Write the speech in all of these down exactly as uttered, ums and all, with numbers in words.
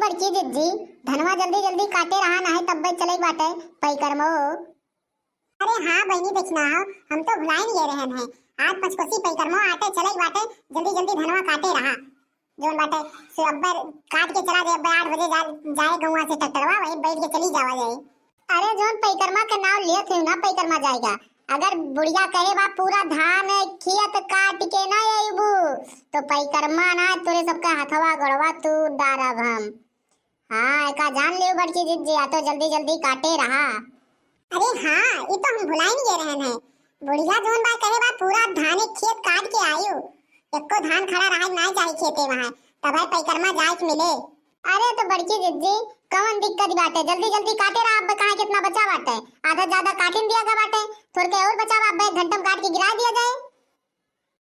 बड़की जिज्जी, धनवा जल्दी जल्दी काटे रहा, नाहीं तब्बे चले बाटे पैकरमो। अरे हाँ बहिनी, देखना हो, हम तो भुलाइन गए रहन हैं। आज पचकोसी पैकरमो आटे चले बाटे, जल्दी जल्दी धनवा काटे रहा। जौन बाटे, सो अब्बर काट के चला जाए, अब्बर आठ बजे जा, जाए गौवा से ट्रैक्टरवा, वहीं बैठ के चली जावा जाए। अरे जौन पैकरमा के नाव लियत है ना, पैकरमा जाएगा। अगर बुढ़िया कहे बा पूरा धान खेत काट के ना अइबू, तो पैकरमा ना तोरे सबका हथवा गोड़वा तूर डारब हम। हाँ, एका जान लियो बड़की जिज्जी, आ तो जल्दी जल्दी काटे रहा। अरे हाँ, ई तो हम भुलाइन गए रहन है। बुढ़िया जौन बा कहे बा पूरा धाने खेत काट के आयु, एको धान खड़ा रहा ना चाहे खेते वहाँ, तब है पैकरमा जाए के मिले। अरे तो बड़की जिज्जी, कौन दिक्कत बाटे, जल्दी जल्दी काटे रहा। अब कहाँ कितना बचा बाटे, आधा ज्यादा काटिन दिया गा बाटे, थोड़ के और बचा बा, अब एक घंटा में काट के गिरा दिया जाए।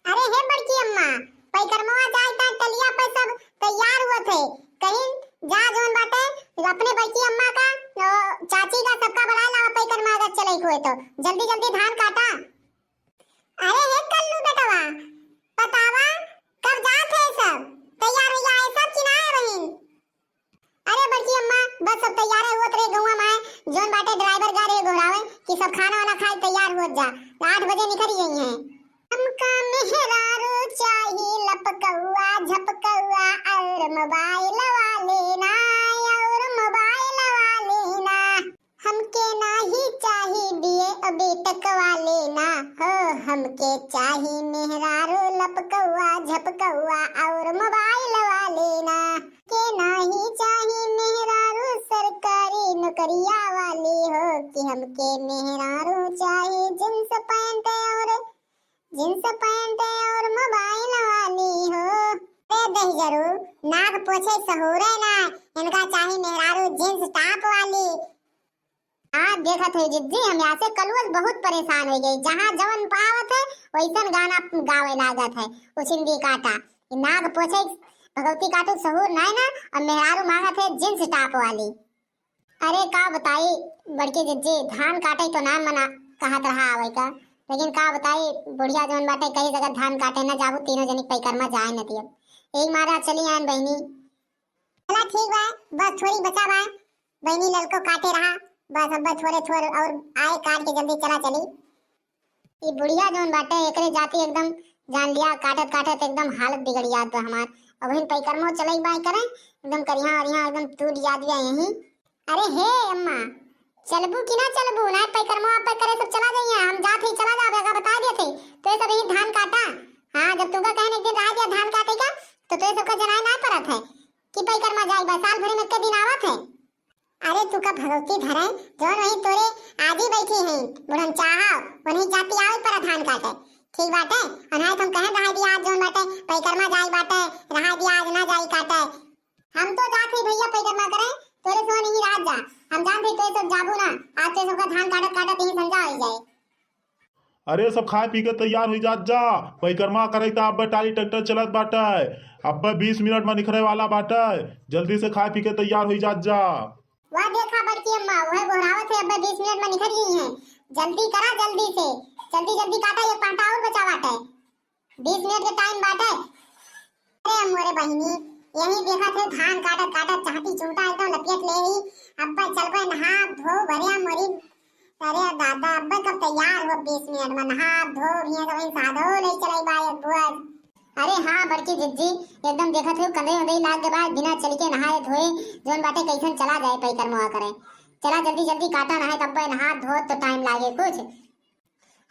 अरे हे बड़की अम्मा, पैकरमवा जाए ता टलिया पे सब तैयार हुआ थे। कहीं जा जौन बाटे अपने बड़की अम्मा का, ओ, चाची का सबका बुलाए लावा पैकरमा अगर चले हुए तो। जल्दी जल्दी धान काटा। अरे हे कल्लू बेटवा, बतावा कब जात है सब? तैयार हो गया है सब कि ना है बहिन? अरे बड़की अम्मा, बस सब तैयार है, हुआ तेरे गौवा माए, जौन बाटे ड्राइवर गा रहे घोड़ावे कि सब खाना वाना खाए तैयार हुआ जा, आठ बजे निकल गई हैं। हमका मेहरारू चाही लपकौआ झपकौआ और मोबाइल वाले ना, और मोबाइल वाले ना। हमके नाही चाही बीए बीटेक वाले ना हो, हमके चाही मेहरारू लपकौआ झपकौआ और मोबाइल वाले ना। के नाही चाही मेहरारू सरकारी नौकरिया वाली हो, कि हमके मेहरारू चाही जींस पैंट और, जींस पैंट और मोबाइल वाली हो। ए दहिजरू, नाक पोछे सहूरे ना, इनका चाही मेहरारू जींस टॉप वाली। हाँ, देखत है जिज्जी, हम यहाँ से कलुअल बहुत परेशान हो गई। जहाँ जवन पावत है, वैसन गाना गावे लागत है। उछिंदी काटा, ई नाग पोछे भगवती काटू सहूर नाय ना, और मेहरारू मांगत है जींस टॉप वाली। अरे का बताई बड़की जिज्जी, धान काटे तो ना मना कहत रहा आवे का, लेकिन का बताई बुढ़िया जवन बाटे कही जगह धान काटे ना जाबू, तीनों जनी पैकरमा जाए न दिए। एक मारा चली आन बहिनी। चला ठीक बा, बस थोड़ी बचा बा, बहिनी ललको काटे रहा, बस अब थोड़े थोड़े और आए काट के जल्दी चला चली। ई बुढ़िया जौन बाटे एकरे जाति एकदम जान लिया, काटत काटत एकदम हालत बिगड़ जात बा हमार। अब हिन पैकरमो चलई बा करे, एकदम करिहा अरिहा एकदम टूट जात बा यहीं। अरे हे अम्मा, चलबू कि ना चलबू? ना पैकरमो आप करे सब चला जाइए, हम जात ही चला जाबे, का बता देते। तो ये सब यही धान काटा। हाँ, जब तुमका कहन एक दिन रह गया धान काटे का, तो तो ये सबका जनाए ना परत है कि पैकरमा जाए बा, साल भर में एक दिन आवत है। अरे तू का भगवती धरे, जौन वहीं तोरे आजी बैठी हैं, बुढ़न चाहा, उन्हीं जाति आवे पर धान काटे। ठीक बाटे, अनाए तुम कहे रहा दिया आज जौन बाटे, पैकरमा जाए बाटे, रहा दिया आज ना जाए काटे। हम तो जात ही भैया पैकरमा करे, तोरे सो नहीं रात जा। हम जान थे तोरे सब जाबू ना, आज तोरे सबका धान काटत काटत यहीं संझा हो जाए। अरे सब खाए पी के तैयार हुई जात जा, पैकरमा करे त अब्बे टाली ट्रैक्टर चलत बाटे, अब्बे बीस मिनट में निकरे वाला बाटे, जल्दी से खाए पी के तैयार हुई जात जा। वाह देखा बड़की अम्मा, वह गोहरावत है, अब्बे बीस मिनट में निकल गई हैं, जल्दी करा जल्दी से, जल्दी जल्दी काटा, एक पाटा और बचा बाटे, बीस मिनट के टाइम बाटे। अरे मोरे बहिनी, यही देखत है धान काटत काटत चाहती चूटा एकदम लपियत ले ही। अब्बे चलबे नहा धो भरिया मोरी। अरे दादा, अब्बे कब तैयार हो बीस मिनट में नहा धो भरिया सब साधो ले चलाई बा एक बुआ। अरे हाँ बड़की जिज्जी, एकदम देखत हो कंधे उंधे लाग के बाद बिना चल के नहाए धोए जौन बाटे कैसन चला जाए पैकरमवा करे। चला जल्दी जल्दी काटा नहाए तब्बे नहा धो तो टाइम लागे कुछ।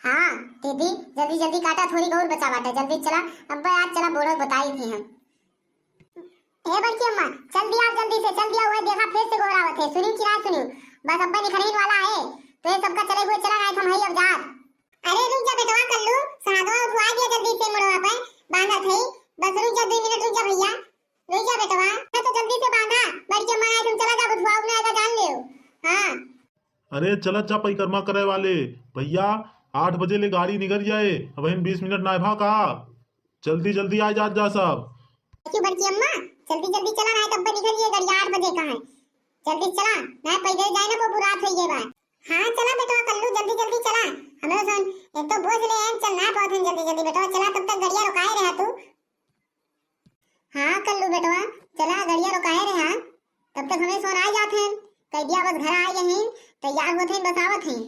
हाँ दीदी, जल्दी जल्दी काटा, थोड़ी और बचा बाटे, जल्दी चला। अब्बे आज चला बूढ़ो बताई थी हम। हे बड़की अम्मा, चल दिया जल्दी से, चल दिया, वह देखा फिर से गोहरावत है, सुनी कि ना सुनी? बस अब्बे निकरहीन वाला है, तो ये सबका चले हुए चला रहा है, हम है अब जात। अरे रुक जा बेटवा कल्लू, साधवा उठवा दिया जल्दी से मुड़वा पे, बांधत है, बस रुक जा दो मिनट रुक जा भैया, रुक जा बेटवा, मैं तो जल्दी से बांधा, बड़की अम्मा आए तुम चला जा उठवाओ ना आएगा जान लियो। हाँ। अरे चलत जा परिक्रमा करे वाले भैया, आठ बजे ले गाड़ी निकल जाए, अब इन बीस मिनट ना भा का, जल्दी जल्दी आ जात जा सब। देखियो बड़की अम्मा, जल्दी जल्दी चला, ना तब निकल ये गाड़ी आठ बजे का है, जल्दी चला, ना पैदल जाए ना वो बुरा थे ये बात। हाँ चला बेटवा कल्लू जल्दी जल्दी चला, हम लोग सुन एक तो बोझ ले आए, चल ना बहुत जल्दी जल्दी बेटवा चला, तब तक गड़िया रुकाए रहा तू। हाँ कल्लू बेटवा, चला गड़िया रुकाए रहा। तब तक हमें सोना आ जात हैं, कह दिया बस घर आ गए हैं, तैयार होत हैं, बस आवत हैं।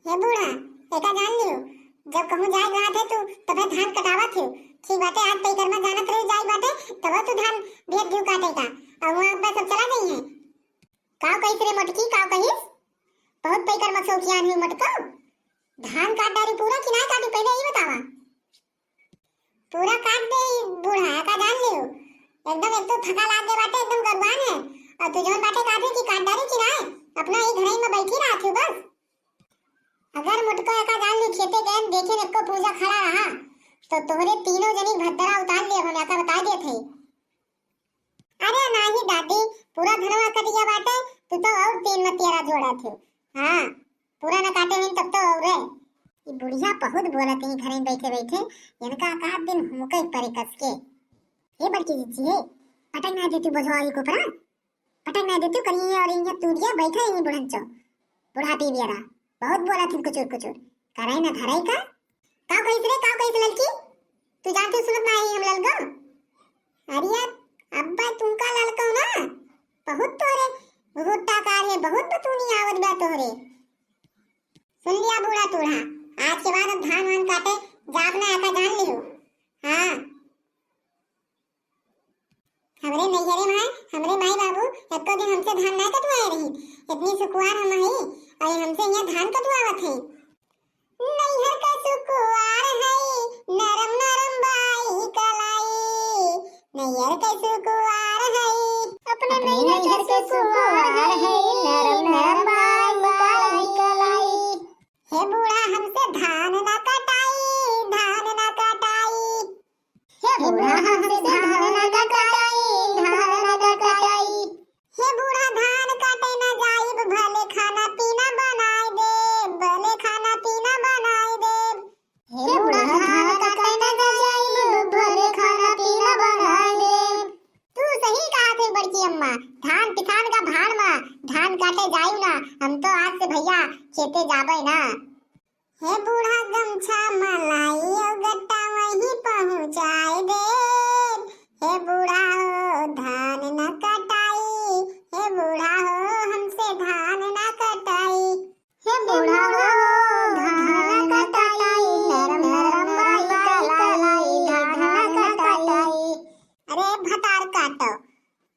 हे बूढ़ा, एका जान लियो, जब कहूँ जाए के रहत है तू, तबे धान कटावत हो। ठीक बाटे, आज पैकरमा जानत रही जाई बाटे, तब तू धान भेज दियो काटे का। अब वहाँ अपना सब चला गई है। काव कहिस रे मोटकी, काव कहिस? बहुत पैकरमा शौकियान हुई मोटको। धान काट डारी पूरा कि ना काटी, पहले ई बतावा। पूरा काट दे ई बूढ़ा, एका जान लियो। एकदम एक तो थका लाग गए बाटे, एकदम गरुआन है। और तू जौन बाटे काटे की काट डारी कि ना, अपना ई घरई में बैठी रहत हो बस। अगर मोटको एका जान ली खेते गए देखे एको पूजा खड़ा रहा, तो तोहरे तीनों जनी भद्दरा उतार लिए, हम एका बता देत है। अरे नाही दादी, पूरा धनवा कट गया बाटे, तू तो और तीन मतियारा जोड़ा थे। हाँ, पूरा न काटे हैं तब तो और है। ई बुढ़िया बहुत बोलत ही घरे बैठे बैठे, इनका का दिन हुमके परे कस के। हे बड़की जिज्जी हे, पटक ना देती बोझवा ई कोपरा, पटक ना देती करिए और ये तूरिया बैठे ही बुढ़न चो, बुढ़ापी बियारा, बहुत बोलत ही कुचुर कुचुर, करे ना धरे का। काव कहिस रे, काव कहिस ललकी? तू जानते सुनत नाही हम ललको? अरे यार, अब्बा तुमका ललको ना, बहुत तोहरे गुट्टा कार है, बहुत बतूनी आवत बा तोहरे। सुन लिया बूढ़ा तूढ़ा, आज के बाद अब धान वान काटे जाब ना, एका जान लियो। हाँ। हमरे नैहरे में हमरे माई बाबू एको दिन हमसे धान ना कटवाए रही। इतनी सुकुवार हम हई, और हमसे यहाँ धान कटवावत है। नैहर का सुकुवार है, नरम नरम बाई कलाई। नैहर का सुकुवार है, अपने अपने नैहर का सुकुवार है, नरम नरम बाई कलाई। हे बूढ़ा हमसे धान ना कटाई, धान ना कटाई। हे बूढ़ा हमसे धान ना कटाई, धान ना कटाई। हे बूढ़ा धान काटे ना जाइब, भले खाना पीना बनाई देब, भले खाना पीना बनाई देब। हे बूढ़ा धान काटे ना जाइब, भले खाना पीना बनाई देब। तू सही कहा थे बड़की अम्मा, धान पिसान का भाड़ मा धान काटे जाइब ना, हम तो आज से भैया खेते जाबे ना। हे बूढ़ा गमछा मलाई और गट्टा वहीं पहुँचाए देब। हे बूढ़ा हो धान न कटाई, हे बूढ़ा हो हमसे धान न कटाई। हे बूढ़ा हो धान न कटाई, नरम नरम बाई कलाई, धान न कटाई। अरे भतार काटो,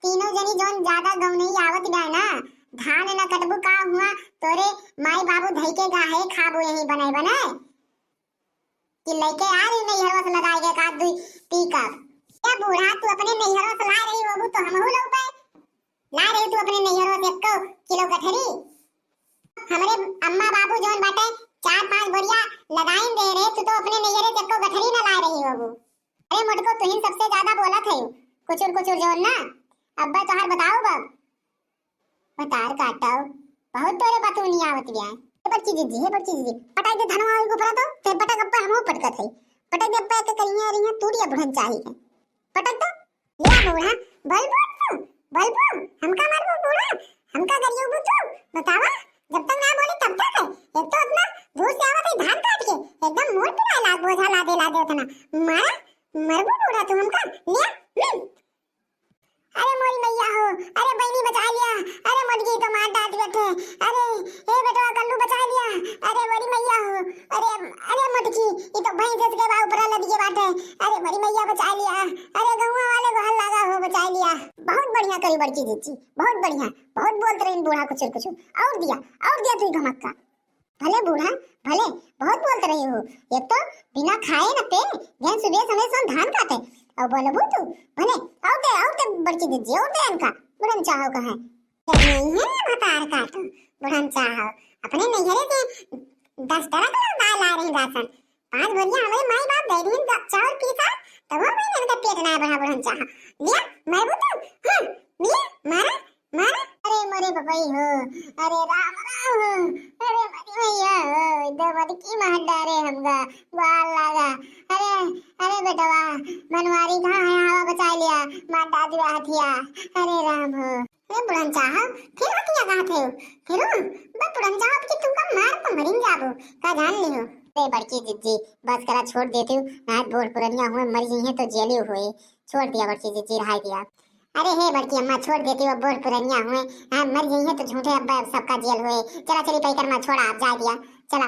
तीनों जनी जौन ज्यादा गौनई आवत बाय ना, धान न कटबू का हुआ, तोरे माई बाबू धई के गाहे खाबू यही बने बने। कि लइके आ रही नैहरवा से लगाए के का दुई टीका। ए बूढ़ा, तू अपने नैहरवा से लाए रही होबू तो हमहू लउबे। लाए रही तू अपने नैहरवा से एको किलो गठरी। हमरे अम्मा बाबू जौन बाटे चार पांच बोरिया लगाइन दे रहे, तू तो अपने नैहरे से एको गठरी ना लाए रही होबू। अरे मोटको, तुहिन सबसे ज्यादा बोलत है, कुचुर कुचुर जौन ना। अब्बे तोहार बताओ बब। भतार काटो, बहुत तोरे बतूनी आवत बिया। हे बड़की जिज्जी, हे बड़की जिज्जी, पटाई दे धनवा ओई ऊपरा तो, ते पटक अब्बे हमहू पटकत है। पटक दे अब्बे के करिया रही है, तूरिया बुढ़न चाही है। पटक तो। ले बूढ़ा, बोलबू तू, बोलबू, हमका मारबू बूढ़ा, हमका गरियोबू तू, बतावा, जब तक ना बोली तब तक है। एक तो अपना दूर से आवत है धान काट के, एकदम मोर पिराए लाग बोझा लादे लादे उतना। मारा, मरबू बूढ़ा तू हमका, ले, हम्म। अरे मोरी मैया हो, अरे बहिनी बचा लिया, अरे मोटकी तो मार डांट बैठे, अरे ए बेटवा कल्लू बचा लिया, अरे मोरी मैया हो, अरे अरे मोटकी, ई तो भैंस के बा ऊपरा लद के बाटे, अरे मोरी मैया बचा लिया, अरे गौवा वाले को हल लगा हो बचा लिया। बहुत बढ़िया करी बड़की जिज्जी, बहुत बढ़िया, बहुत बोलत रही बूढ़ा कुचुर कुचुर, और दिया, और दिया तू धमक्का। भले बूढ़ा, भले, बहुत बोलत रही हो। एक तो बिना खाए न पे, गैन सुबह समय सोन धान काटे। और बोलबू तू, भले, और दे, और दे बड़की जिज्जी, और दे इनका, बुढ़न चाहो का है। नहीं है भतार काटो, बुढ़न चाहो। अपने नैहरे से दस तरह का दाल ला रही राशन। पांच बोरिया हमारे माई बाप दे रही दा-, चावल पीसा, तब वो मैंने इनका पेट ना भरा बुढ़न चाहो। लिया, मैं वो तो, हाँ, लिया, मारा, मारा। अरे मोरे बबई हो, अरे राम राम हो, अरे मरी भैया हो, इधर मत की मार डारे हमका, बाल लागा। अरे, अरे बेटवा, बनवारी कहाँ है, आवा बचा लिया, मार डाल दिया हथिया। अरे राम हो। अरे बुढ़न चाहो, फिर हथिया कहाँ थे हो? फिर हो? बे बुढ़न चाहो, अब की तुमका मार तो मरिन जाबो, का जान लियो। अरे बड़की जिज्जी, बस करा छोड़ देती हूँ, ना बूढ़ पुरनिया हुए मर गई है तो जेली हुए। छोड़ दिया बड़की जिज्जी, रहाई दिया। अरे हे बड़की अम्मा, छोड़ देती, वो बूढ़ पुरनिया हुए, हाँ, मर गई है तो झूठे अब सबका जेल हुए। चला चली पैकर माँ, छोड़ा, आप जाए दिया, चला।